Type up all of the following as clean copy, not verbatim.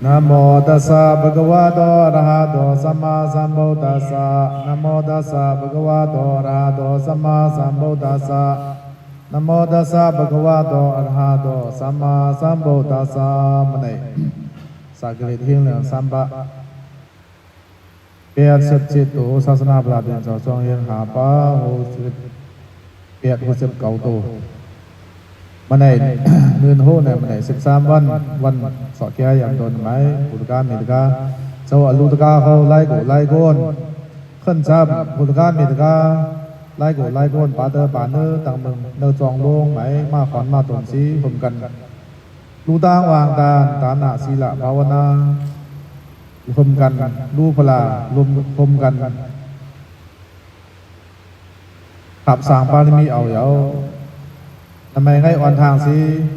นะโมตัสสะภะคะวะโตอะระหะโตสัมมาสัมพุทธัสสะนะโมตัสสะภะคะวะโตอะระหะโตสัมมาสัมพุทธัสสะนะโมตัสสะภะคะวะโตอะระหะโตสัมมาสัมพุทธัสสะมะเนสักกะลิทิ้งเหลืองสัมปะเปียดสิบจิตโตศาสนาพระเดียนเจ้าทรงเรียนหาปะโหสิบเปียดโหสิบเก้าโตมันในเดือนโหเนี่ยมันใน13 วันสอดแก่อย่างโดนไหมปุตตะเมตกาเจ้าอลุตกาเขาไล่โกนขึ้นจับปุตตะเมตกาไล่โกนปาเตอร์ปาเนอต่างเมืองเนอจองลงไหมมาขอนมาตนสีผมกันลูตางวางตาตาหนาศีละภาวนาพมกันลูพลารวมพมกันขับสางปาริมีเอาเยาทำไมให้อ่อนทางสิ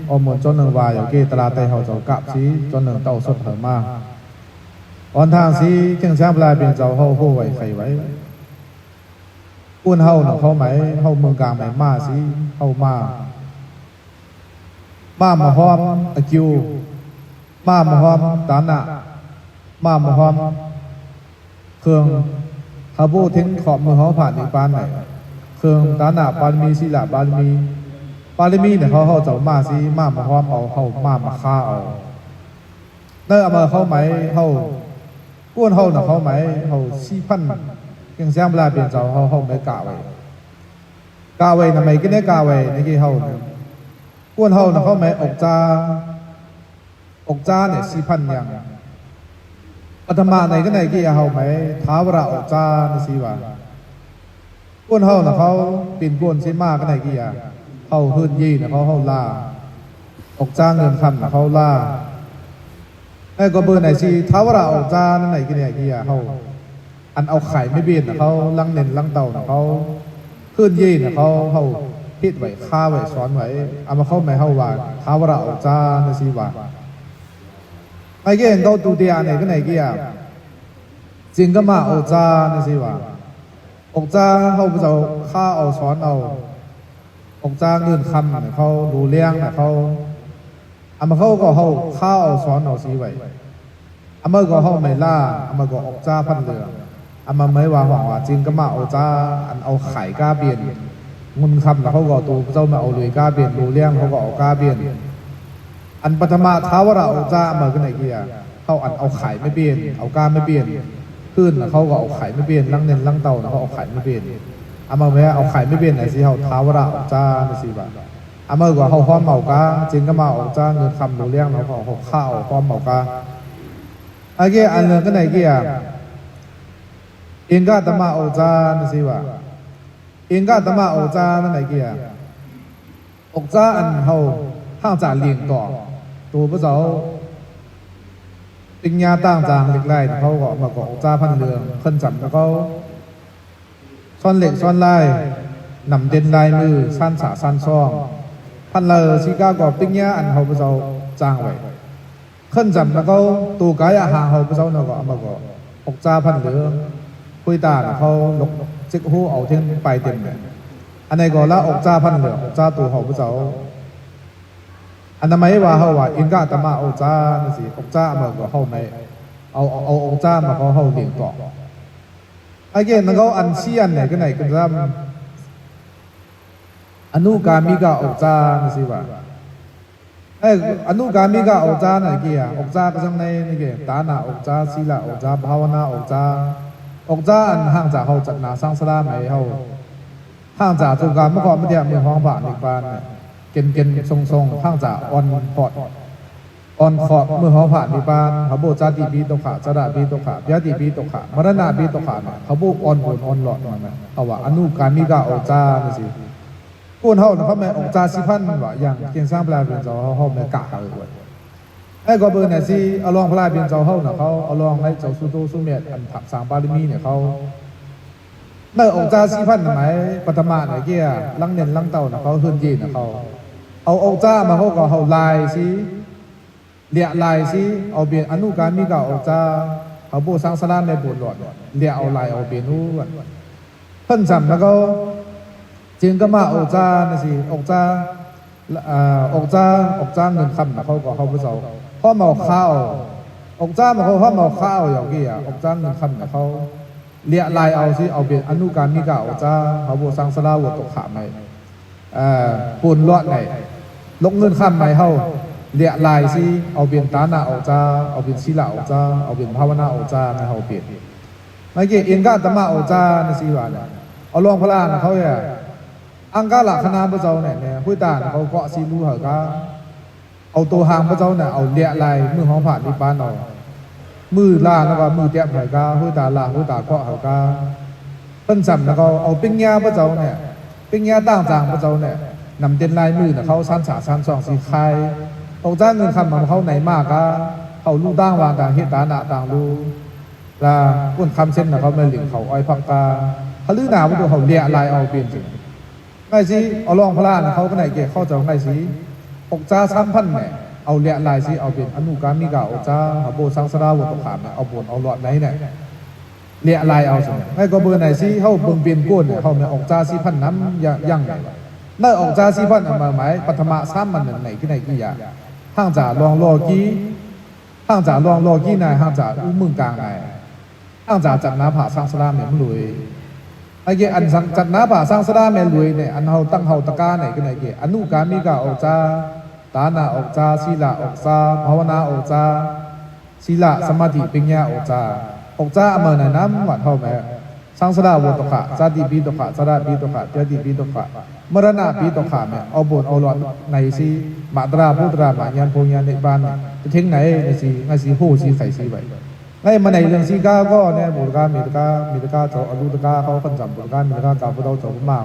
อมหมดจนหนึ่งวายอย่างเกตลาไตเขาเจ้ากะสิจนหนึ่งเต่าสดเหิมมาอ่อนทางสิเชียงแซมปลายเป็นเจ้าเฮาโหไว้ไขไว้ปุ้นเฮาหนึ่งเขาไหมเฮาเมืองกลางไหมมาสิเฮามาหอมตะคิวมาหอมตาหนะมาหอมเครื่องฮาบูทิ้งขอบมือเขาผ่านอีกปานไหนเครื่องตาหนะปาลมีศีละปาลมีเนี่ยเขาเจ้ามาสิมาหอมเอาเขามาฆ่าเอาเนื้อมาเขาไหมเขาก้วนเขาเนี่ยเขาไหมเขา4,000ยังแซมลาเปลี่ยนเจ้าเขาไม่กะไว้ทำไมก็ได้กะไว้ในกี่เขาก้วนเขาเนี่ยเขาไหมอกจ้าเนี่ย4,000อย่างปัตมาในก็ในกี่เขาไหมท้าวระอกจ้าเนี่ยสิว่าก้วนเขาเนี่ยเขาปีนก้วนสิมาก็ในกี่เขาหื่นยี่เนี่ยเขาล่าอกจ้าเงินคำเนี่ยเขาล่าไอ้ก็เบอร์ไหนสิท้าวระอกจ้านั่นไหนกี่เนี่ยกี่เขาอันเอาไข่ไม่เบี้ยนเขาลังเน้นลังเต่าเขาขึ้นยี่เนี่ยเขาพิดไว้ฆ่าไว้ซ้อนไว้เอามาเข้าไม่เข้าว่าท้าวระออกจ้าในสีว่าไอ้เกี่ยเขาตูเดียเนี่ยก็ไหนเกี่ยจริงก็มาออกจ้าในสีว่าออกจ้าเขาไปเอาฆ่าเอาซ้อนเอาออกจ้าเงินคำเนี่ยเขาดูเลี้ยงเนี่ยเขาเอามาเข้าก็เขาฆ่าเอาซ้อนเอาสีไว้เอามาก็เขาไม่ล่าเอามาก็ออกจ้าพันเรืออามาไม่ว่าหวังว่าจริงก็มาเอาจ้าอันเอาไข่ก้าเบียนงุนคำแล้วเขาก็ตัวเจ้ามาเอาเลยก้าเบียนดูเลี้ยงเขาก็เอาก้าเบียนอันปัทมาท้าวเราเอาจ้ามาขึ้นไหนเกียเขาอันเอาไข่ไม่เบียนเอาก้าไม่เบียนขึ้นแล้วเขาก็เอาไข่ไม่เบียนลังเน้นลังเต่าเขาเอาไข่ไม่เบียนอามาไม่เอาไข่ไม่เบียนไหนสิเขาท้าวเราเอาจ้าในสิบาอามาก็เขาห้อมเมาก้าจริงก็มาเอาจ้าเงินคำดูเลี้ยงแล้วเขาข้าวห้อมเมาก้าไอ้เกียอันเงินก็ไหนเกียเองก็ตมาเอาจานสิวะเองก็ตมาเอาจานั่นไหนเกี่ยอกจาอันเขาห้างจ่าเลี้ยงต่อตัวพระเจ้าปิญญาตั้งจางเล็กไล่เขาก็มาบอกจาพันเรืองขึ้นจับแล้วเขาซ่อนเหล็กซ่อนไล่นำเด่นลายมือสั้นสาสั้นซ่องพันเลอชิก้าก็ปิญญาอันเขาพระเจ้าจางไว้ขึ้นจับแล้วเขาตัวกายอาหารเขาพระเจ้าเราก็มาบอกอกจาพันเรืองคุยตาเขาลกจิกหูเอาเทียนไปเต็มเลยอันไหนก็ละอกจ้าพันเหลืออกจ้าตัวเขาพระเจ้าอันนั้นไม่ว่าเขาว่าอินกาตมาอกจ้านี่สิอกจ้ามาก็เขาไม่เอาอกจ้ามาเขาเลี้ยงต่อไอ้เกี่ยนั่นเขาอันเชียนเนี่ยก็ไหนกันซ้ำอนุกามิกาอกจ้านี่สิว่าไอ้อนุกามิกาอกจ้าไหนเกี่ยอกจ้าก็จังในนี่เกี่ยตาหน้าอกจ้าศีละอกจ้าภาวนาอกจ้าอกจ้าอันห่างจากเขาจัดนาสร้างสลาไหมเขาห่างจากจุกการเมื่อก่อนเมื่อเดียวเมืองห้องบ้านอีกบ้านเก่นทรงห่างจากออนพอดเมื่อห้องผ่านอีกบ้านเขาโบจาติปีตกขาจาระปีตกขาญาติปีตกขามรณะปีตกขาเนี่ยเขาโบออนโหนออนหลอดมาเนี่ยเขาว่าอนุการมิกาอกจ้านี่สิพูดเขาเนี่ยเขาแม่อกจ้า4,000ว่าอย่างเกียงสร้างปลาเป็นเจ้าเขาแม่กะเขาเลยไอ้ก็เบอร์เนี่ยสิเอาลองพลายเป็นเจ้าเฮาเนี่ยเขาเอาลองให้เจ้าสุโตสุเมธอันถักสางบารมีเนี่ยเขาเมื่อองค์จ้า4,000ทำไมปัตมาเนี่ยเกี่ยลังเน้นลังเต่าเนี่ยเขาขึ้นยีนเนี่ยเขาเอาองค์จ้ามาเขาก็เอาลายสิเลี้ยลายสิเอาเบียนอนุการมิกาองค์จ้าเขาโบสร้างสลาในโบสถ์หลอดเลี้ยเอาลายเอาเบียนนู้นเพิ่นจำแล้วก็จึงก็มาองค์จ้าเนี่ยสิองค์จ้าเงินคำเนี่ยเขาก็เขาพระเจ้าพ่อเมาข้าว อกจ้ามาเขามาข้าวอย่างกี้อกจ้าเงินคำเขาเลี้ยลายเอาสิเอาเป็นอนุการมิกาอกจ้าเขาโบสังสลาวตกขาไหมปูนลอดไหนลกเงินคำไหมเขาเลี้ยลายสิเอาเป็นตาหน้าอกจ้าเอาเป็นศิลาอกจ้าเอาเป็นภาวนาอกจ้าในเขาเปลี่ยนไม่เกี่ยเอ็นก้าตมาอกจ้าในสีวานเอาลองพลานเขาเนี่ยอังกาหลักคณะพระเจ้าเนี่ยผู้ตาเขาเกาะซีรู้เหรอก้าเอาตัวหางพระเจ้าเนี่ยเอาเลี้ยลายมือของผ่านที่ปานเอามือล่าแล้วก็มือเตี้ยเหรอกาผู้ตาล่าผู้ตาเกาะเหรอกาเป็นสัมแล้วก็เอาปิ้งยาพระเจ้าเนี่ยปิ้งยาต่างจางพระเจ้าเนี่ยนำเต็นลายมือเนี่ยเขาสั้นสาสั้นสองสีคายอกจ้าเงินคำของเขาไหนมากกาเขาลูกต่างวางต่างเหตุต่างต่างรู้ละก้นคำเส้นนะเขาไม่หลิงเขาอ้อยพักกาเขาลื้อหนาว่าตัวเขาเลี้ยลายเอาเปลี่ยนสิไงสิเอาลองพลานเขาก็ไหนเกี่ยเข้าใจไงสิอกจ้าซ้ำพันเนี่ยเอาเลี้ยลายสิเอาเป็นอนุการมิกาอกจ้าเขาโบสังสารวัตถุขามเนี่ยเอาบนเอาหลอดไหนเนี่ยเลี้ยลายเอาสิไงก็เบอร์ไหนสิเขาเบิ่งเปลี่ยนก้นเนี่ยเขาเนี่ยอกจ้าสิพันน้ำยั่งไงเมื่ออกจ้าสิพันมาหมายปัทมาซ้ำมันไหนที่ไหนกี่อย่างห้างจ่าลองโลกี้ห้างจ่าลองโลกี้นายห้างจ่าอุ้มมึงกลางนายห้างจ่าจัดน้าผ่าสังสารเนี่ยมันรวยไอ้เกี่ยอันจัดน้าป่าสร้างสระเมลุยเนี่ยอันเฮาตั้งเฮาตะกาเนี่ยก็ไหนเกี่ยอนุการมิกาอกจ้าตานาอกจ้าศีลาอกจ้าภาวนาอกจ้าศีลาสมาธิปัญญาอกจ้าอกจ้าอเมรน้ำวัดเฮาแม่สร้างสระวัตถุขะจาติปีตุขะสระปีตุขะเจติปีตุขะมรณะปีตุขะแม่เอาบนเอาหลอดในสิมาตราพุทรามายันพงยันในบ้านจะทิ้งไหนในสิไงสิโหสิไข่สิไว้ไอ้มาในเรื่องสีกาก็เนี่ยบุตรกามีตะกาเจ้าอรุตกาเขาคนจำบุตรกามีตะกาเจ้าพระเจ้าเจ้ามาก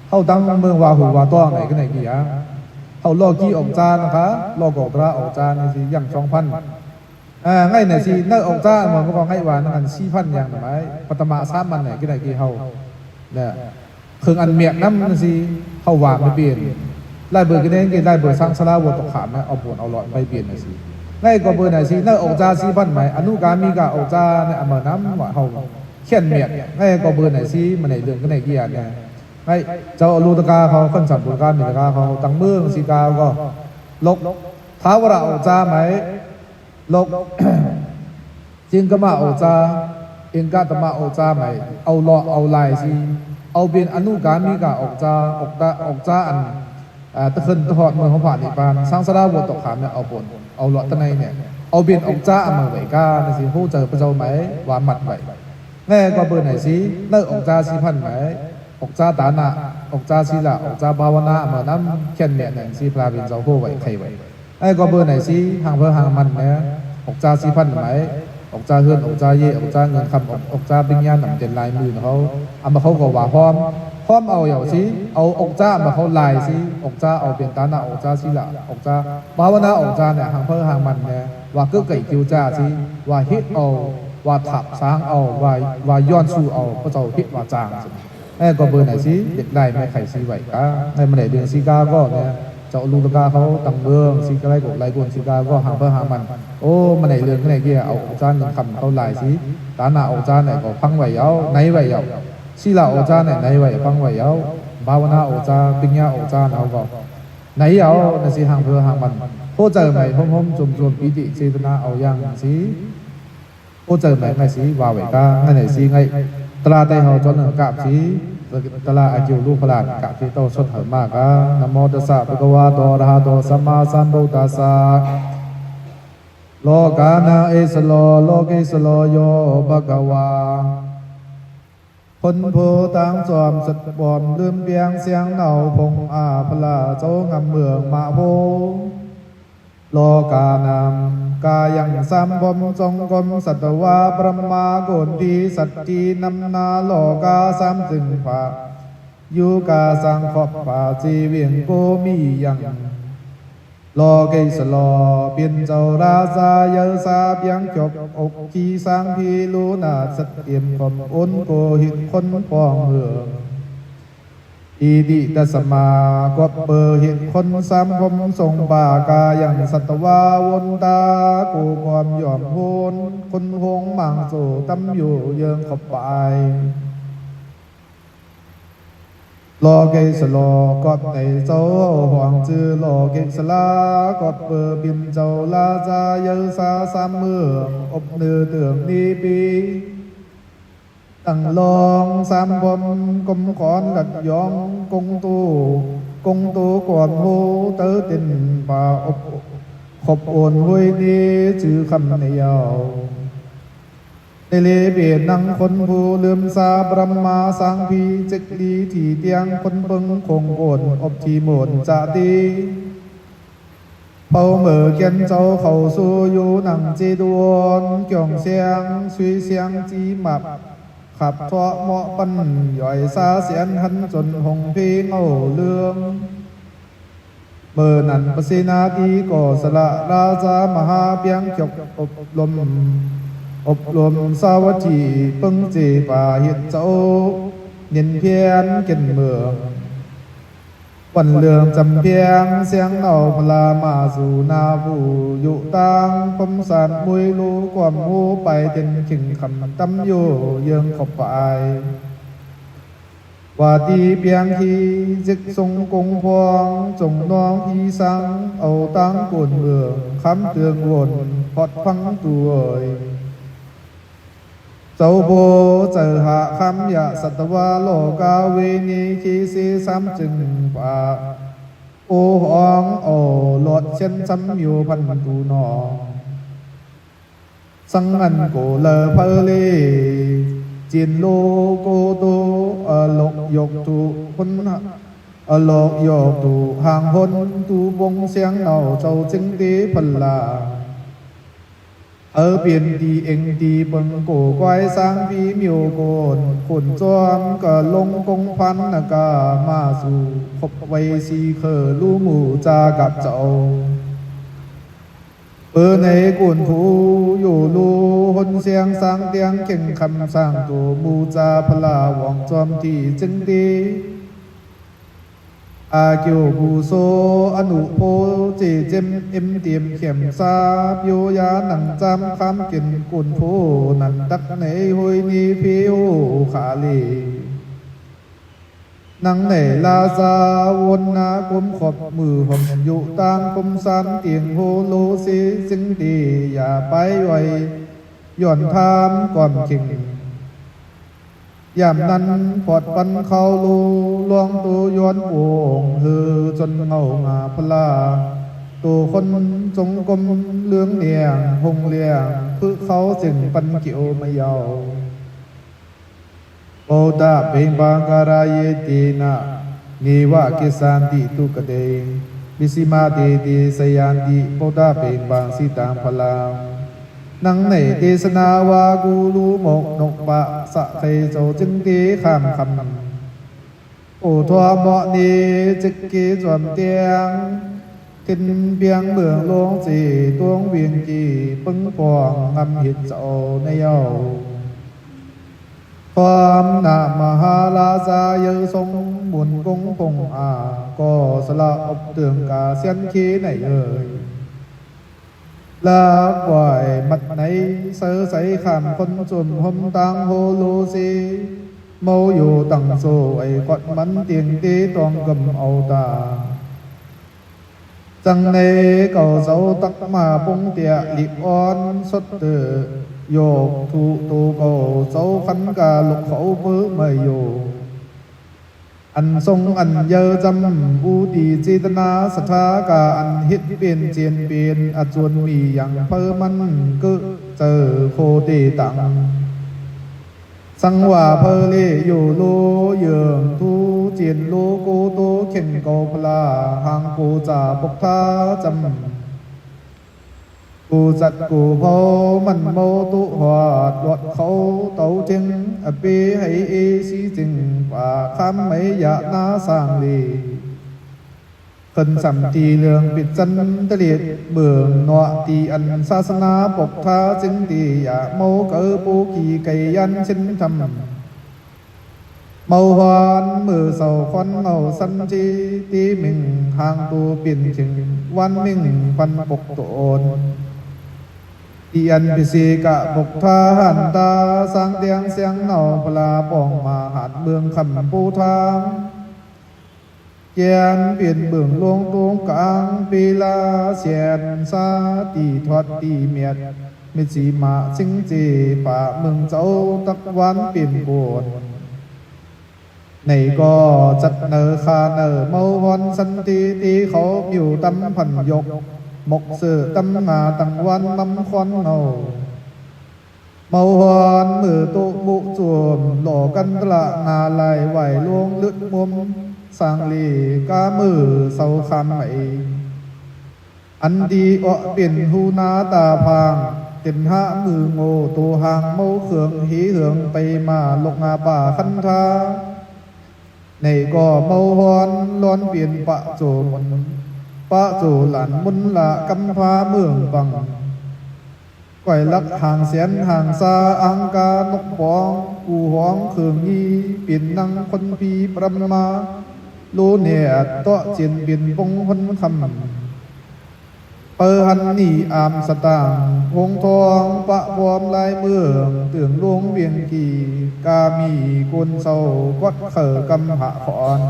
เขาตั้งเมืองวาหูวาต้อไหนก็ไหนกี่อ่ะเขาลอกกี้ออกจานนะคะลอกอกระออกจานในสีอย่าง2,000ง่ายในสีนั่งออกจานมันก็บอกให้วานนั่น4,000อย่างไหมปัตมา3มันไหนก็ไหนกี่เขาเนี่ยเครื่องอันเมียน้ำนั่นสีเขาวางไม่เปลี่ยนไล่เบอร์กันเองไล่เบอร์สร้างสลาวตกขามเนี่ยเอาปวดเอาหลอดไปเปลี่ยนในสีไงก็เบอร์ไหนสินั่งอกจ้า4,000ไหมอนุการมิกาอกจ้าเนี่ยอเมรน้ำว่าเขาเขียนเมียไงก็เบอร์ไหนสิมันไหนเรื่องก็ไหนกี่อย่างเนี่ยไงเจ้าอรุตกาเขาคนสัมบุตรกามีตะกาเขาตั้งเมืองสีกาก็ลกท้าวราอกจ้าไหมลกจิงกมาอกจ้าเองกาตมาอกจ้าไหมเอาหล่อเอาลายสิเอาเป็นอนุการมิกาอกจ้าอกจ้าอันตะเคินตะหอดเมืองของผ่านนิพานสร้างสระวัตถุขามเนี่ยเอาปนเอาหลอดตะในเนี่ยเอาเบียนออกจ้าอเมริกาในสิผู้เจอพระเจ้าไหมว่ามัดไหมแง่ก็เบอร์ไหนสิเลิกออกจ้า4,000ไหมออกจ้าตาหนาออกจ้าศีลาออกจ้าภาวนาเมื่อน้ำเขียนเนี่ยเนี่ยสิพระบินเจ้าผู้ไหวใครไหวแง่ก็เบอร์ไหนสิห่างเพื่อห่างมันเนี่ยออกจ้า4,000ไหมออกจ้าเฮือนออกจ้าเย่ออกจ้าเงินคำออกจ้าปิญญาหนำเจนลายมือเขาเอามาเขาก็ว่าพร้อมเอาอย่างสิเอาอกจ้ามาเขาลายสิอกจ้าเอาเป็นตาหน้าอกจ้าศีลาอกจ้าภาวนาอกจ้าเนี่ยห่างเพื่อห่างมันเนี่ยว่าก็ไก่คิวจ้าสิว่าฮิตเอาว่าถับสร้างเอาว่าย้อนสู้เอาพระเจ้าฮิตว่าจางสิไอ้ก็เบอร์ไหนสิเด็กได้ไม่ไข่สีไหวก็ไอ้มันไหนเดือนสีกาก็เนี่ยเจ้าลูกกาเขาตั้งเมืองสีกาไรกบไรกวนสีกาก็ห่างเพื่อห่างมันโอ้มันไหนเรื่องไหนเกี่ยเอาอกจ้าเงินคำเขาลายสิตาหน้าอกจ้าเนี่ยก็พังไหวเอาไหนไหวเอาศีลาอกจ้าเนี่ยไหนไหวฟังไหวเอาภาวนาอกจ้าปิญญาอกจ้าเอาก็ไหนเอาในสิห่างเพื่อห่างมันโคเจอไหมพร้อมจุ่มปิติเจตนาเอาอย่างสิโคเจอไหมไงสิว่าไหวก้าไงไหนสิไงตลาดได้เขาจนกราบสิตลาดอากิวลูกพลานกราบสิโตสดเหิมมากอ่ะนะโมตัสสะภะคะวะโตอะระหะโตสัมมาสัมพุทธัสสะโลกานาเอสโลโลกิสโลโยภะคะวาคนโพตั้งจอมสัตบอมลืมเบียงเสียงเหนาพงอาพลาเจ้างำเมืองมาโพโลกานามกายังสัมบมจงกรมสัตวาปรมาโกนดีสัจจีนำนาโลกาสัมจึงภายุกาสังขบป่าจีเวียงโกมียังโลเกสโลเปียนเจ้าราชาเยสาเพียงจบอกกีสังพีลูนาสัตเตียมกมอุนโกหิตคนปองเหืองอีดิตัสมากบเบอหิตคนสามคมทรงบากาอย่างสัตวาวนตากูความหย่อมโหนคนหงมังโซตั้มอยู่เยิงขบไป รอเกสโลกอดในเจ้าหวังจือรอเกสลากอดเบอร์บินเจ้าลาจาเยอซาสามเมืองอบเนือเตืองนีปีตั้งลองสามบนกลมขอนกัดยองกงตูก่อนโหเตอตินป่าอบขบโอนห้วยนี้จือคำในยาวในเลเบียนังคนผู้เลื่อมซาบรมมาสังพีจิกลีที่เตียงคนเบิงคงโอนอบทีโมนจะดีเป่าเมื่อเกียนเจ้าเข้าสู่อยู่หนังจีดวนเกี่ยงเสียงสุยเสียงจีมับขับทอเหมาะปันย่อยซาเสียนหันจนหงเพงเอาเรื่องเมื่อนั้นปสินาทีก็สละราชามหาเปียงจกอบรมสาวัตถีเปิงเจป่าเห็ดเจ้าเนินเพียนเกินเมืองวันเรื่องจำเพียงเสียงเอาพลามาสู่นาผู้อยู่ต่างคมสานมุยรู้ความหูไปเต็นขิงคำตั้มโยเยืองขบไปว่าดีเพียงที่จิกทรงกงพวงจงน้องอีสังเอาตั้งกุนเมืองคำเตืองวนพอดพังตัวเจ้าโบเจอหาคำยาสัตวาโลกาเวนีคีสีซ้ำจึงป่าโอหองโอหลดเช่นซ้ำอยู่พันตูนอสังอันโกเลเพลีจินโลโกโตลกยกตูคนลกยกตูห่างคนตูบงเสียงเนาเจ้าจึงดีพลาเปลี่ยนดีเองดีเบิ่งโกก้อยสร้างพีมิวโกนขุนจอมก็ลงกงพันนากามาสู่ขบไว้สีเคอลู่หมู่จากับเจ้าในกุนผู้อยู่ลู่คนเสียงสร้างเตียงเข่งคำสร้างตัวมูจาพลาหวังจอมที่จึงดีอาเกียวบูโซอนุโพเจเจมเอ็มเตียมเข็มซาบโยยาหนังจำคำกินกุนโพนันตักในหอยนีพิวขาลีนังในลาซาวนนากลมขอบมือผมอยู่ต่างกลมสันเตียงโฮโลซีสิงดีอย่าไปไว้ย่อนทามก่อนเข่งยามนั้นปอดปันเขาลูลวงตัวย้อนโอ่งฮือจนเงางาพลาตัวคนจงกลมเลื้องเนียงหงเลียงคือเขาจึงปันเกี่ยวไม่ยาวโอดาเบงบางการายตีนะนิวะกิสันติตุกเดงบิสิมาเดดีสยันติโอดาเบงบางสิตามพลานังในเทศนาวากูรูหมกนกปะสะเคโจจึงตีข้ามคำโอทวเหมาะนีจิกกีจวมเตียงทินเบียงเมืองลวงจีตวงเวียงกีปึ้งปองงำหิดเจ้าในเย้าความนามหาลาซาเยทรงบุญกงพงก็สละอบเตืองกาเสียนขีในเอ่ยลากไหวมัดในเสือใสขามคนจุ่มหมตังโฮโลซีโมอยู่ตังโซไอกอดมันเตียงตีตองกำเอาตาจังในเก่าเสาตักมาปงเตียลิบอ่อนสดเตอโยกถูตูเก่าเสาขันกาลุกเขาเปื้อไม่โยอันทรงอันเยอจำอุดีจิตนาสถากาอันฮิตเปลี่ยนเจียนเปลี่ยนอาจวนมีอย่างเพิ่มันก็เจอโคตีตังสังว่าเพอเลอยู่โลเยืองทูเจียนโลโกโตเข่งเกาพลาหางกูจ่าปกท้าจำกูจัดกูพอมันโมตุหอดรถเขาเต้าจึงอปีให้เอซีจึงว่าคำไม่ยะนาสร้างลีขึ้นสัมตีเรื่องปิดจันทะเลเบื่องหนอตีอันศาสนาปกท้าจึงตีอย่าโมเกอปูขี่ไก่ยันชินทำเมาหวานมือเสาควันเมาสันจีตีมิงห่างตัวเปลี่ยนถึงวันมิงปันปกโตนอีอันพิสีกะบกทาหันตาสังเตียงเสียงเนาปลาปองมาหัดเมืองคำปูทาง เจียนเปลี่ยนเบื้องลงตรงกลางปีลาเสียนซาตีทอดตีเมียดมิสีมาสิงจีป่าเมืองเจ้าตักวันเปลี่ยนโกนในก็จัดเนอคาเนอเมาวันสันติตีเขาอยู่ตำพันยกหมกเสือตำงาตั้งวันนำควันเนาเมาหอนมือตุบุจวมหล่อกันตละนาลายไหวลวงลึกมุมสร้างลีกามือเสาคำไหมอันดีอเปลี่ยนหูนาตาพางเต็นหะมือโง่ตัวหางเมาเขืองหีเหืองไปมาลกงาป่าคันทาในก็เมาหอนล้อนเปลี่ยนปะโจมันปะโจหลันมุนละกำพาเมืองบังก่อยลักห่างเสียนห่างซาอังกานกปองกูห้องเขืองยีเปลี่ยนนังคนพีประมาลูเนียโตเจียนเปลี่ยนปงคนคำเปิหันนี่อามสตางวงทองปะพรอมลายเมืองเตื่องลวงเวียงกีกามีกุนเศร้าวัดเขอกำหะขอน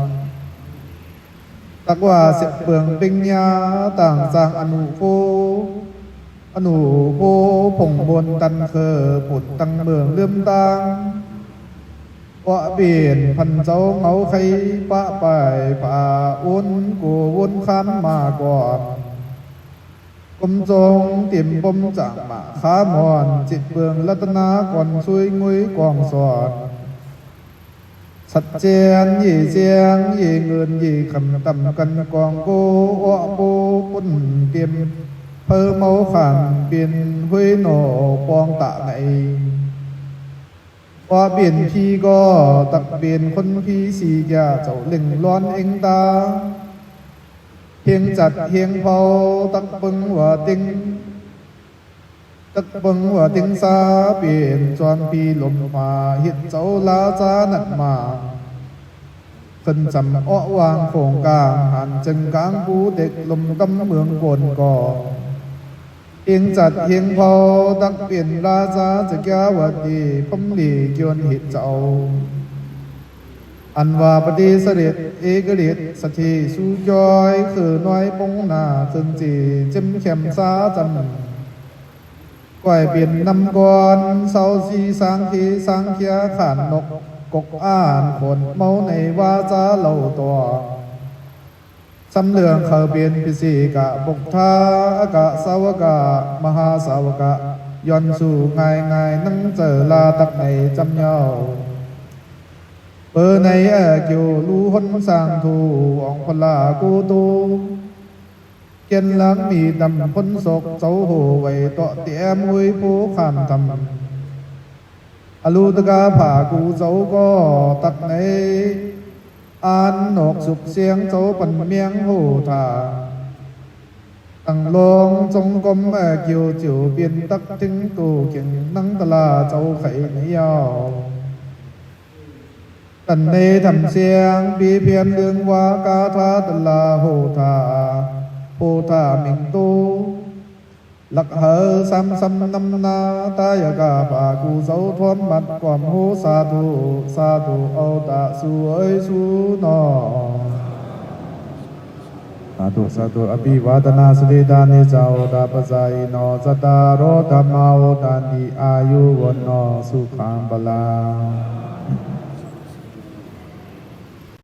ตักว่าเสียเปลืองปิงยาต่างสร้างอนุโฟผงบนตันเคอปุดตังเมืองเลื่อมตังวะเปลี่ยนพันเจ้าเงาใครปะไปป่าอ้นกูวนข้ามมาก่อนกลมจงเตรียมปมจากมาขามอนจิตเบืองรัตนาก่อนช่วยงุยกองสอดสัจเจนยี่เสียงยี่เงินยี่คำตำกันกองโกอโปปุ่นเตรียมเพอเมาขันเปลี่ยนห้วยหนอปองตะไหนว่าเปลี่ยนพี่ก็ตักเปลี่ยนคนพี่สียาเจ้าเล่งร้อนเองตาเฮียงจัดเฮียงเผาตักปึงว่าติงซาเปลี่ยนจวนพี่ลมมาเฮ็ดเจ้าลาจานักมาขึ้นจำอ้อวางโขงกลางหันจึงกลางปูเด็กลมกำเมืองบนก่อเฮียงจัดเฮียงเผาตักเปลี่ยนลาจาจะแก้วัดดีพมลีเกี่ยวเห็ดเจ้าอันว่าปฏิเสด็จเอกฤทธิ์สถิสุจอยคือน้อยปงนาซึ่งจีจิ้มเข็มซาจำก่อยเปลี่ยนนำก่อนเสาสีสังขีสังเขียขานนกกกอ่านคนเมาในวาจาเล่าตัวสำเลืองเขาเปลี่ยนพิสีกะบกทากะสาวกะมหาสาวกะย้อนสู่ง่ายนั่งเจอลาตักในจำเยาเปิดในเกี่ยวรู้หนสร้างทูองพลากูตูเกียนหลังมีดำพ้นศกเจ้าโหไว้ต่อเตียมหุยผู้ข้ามทำอลูตกาผ่ากูเจ้าก็ตัดในอ่านนกสุกเสียงเจ้าปันเมียงโหทาตั้งลงจงกลมเกี่ยวจิ๋วเปลี่ยนตักถึงกูเก่งนั่งตลาเจ้าไข่ในยาวตันในทำเสียงปีเพียนเรื่องว่ากาธาตลาโหธามิงตูหลักเหอซ้ำนำนาตายกาปากูเสาทวนบัดความโหสาธุเอาตะสวยสูนอสาธุอภิวาทนาสุริดานิจาโอตาปะไซโนสตารโรธรรมาโอตันติอายุวันโนสุขังพลัง